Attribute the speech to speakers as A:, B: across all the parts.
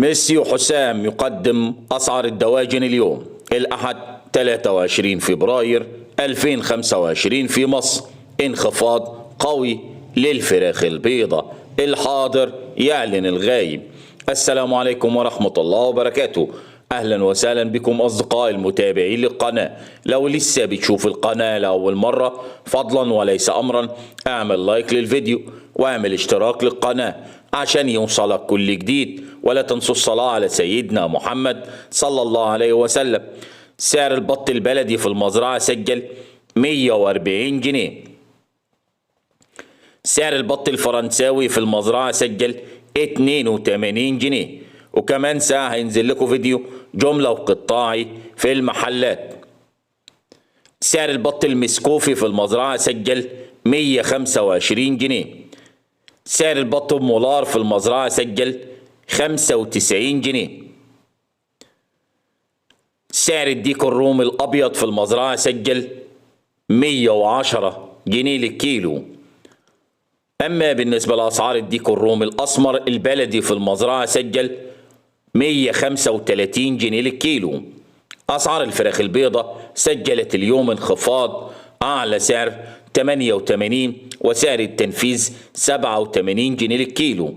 A: ميسي وحسام يقدم أسعار الدواجن اليوم الأحد 23 فبراير 2025 في مصر. انخفاض قوي للفراخ البيضة، الحاضر يعلن الغايب. السلام عليكم ورحمة الله وبركاته. أهلا وسهلا بكم أصدقائي المتابعين للقناة. لو لسه بتشوف القناة لأول مرة، فضلا وليس أمرا اعمل لايك للفيديو واعمل اشتراك للقناة عشان يوصلك كل جديد، ولا تنسوا الصلاة على سيدنا محمد صلى الله عليه وسلم. سعر البط البلدي في المزرعة سجل 140 جنيه. سعر البط الفرنساوي في المزرعة سجل 82 جنيه. وكمان ساعة هينزل لكم فيديو جملة وقطاعي في المحلات. سعر البط المسكوفي في المزرعة سجل 125 جنيه. سعر البط المولار في المزرعة سجل 95 جنيه. سعر الديك الرومي الأبيض في المزرعة سجل 110 جنيه للكيلو. أما بالنسبة لأسعار الديك الرومي الأسمر البلدي في المزرعة سجل 135 جنيه للكيلو. أسعار الفراخ البيضة سجلت اليوم انخفاض، أعلى سعر 88 وسعر التنفيذ 87 جنيه للكيلو.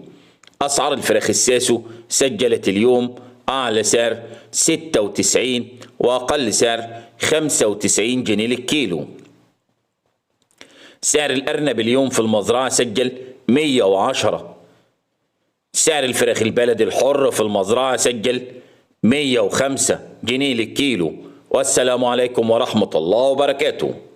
A: أسعار الفراخ الساسو سجلت اليوم أعلى سعر 96 وأقل سعر 95 جنيه للكيلو. سعر الأرنب اليوم في المزرعة سجل 110. سعر الفراخ البلدي الحر في المزرعة سجل 105 جنيه للكيلو. والسلام عليكم ورحمة الله وبركاته.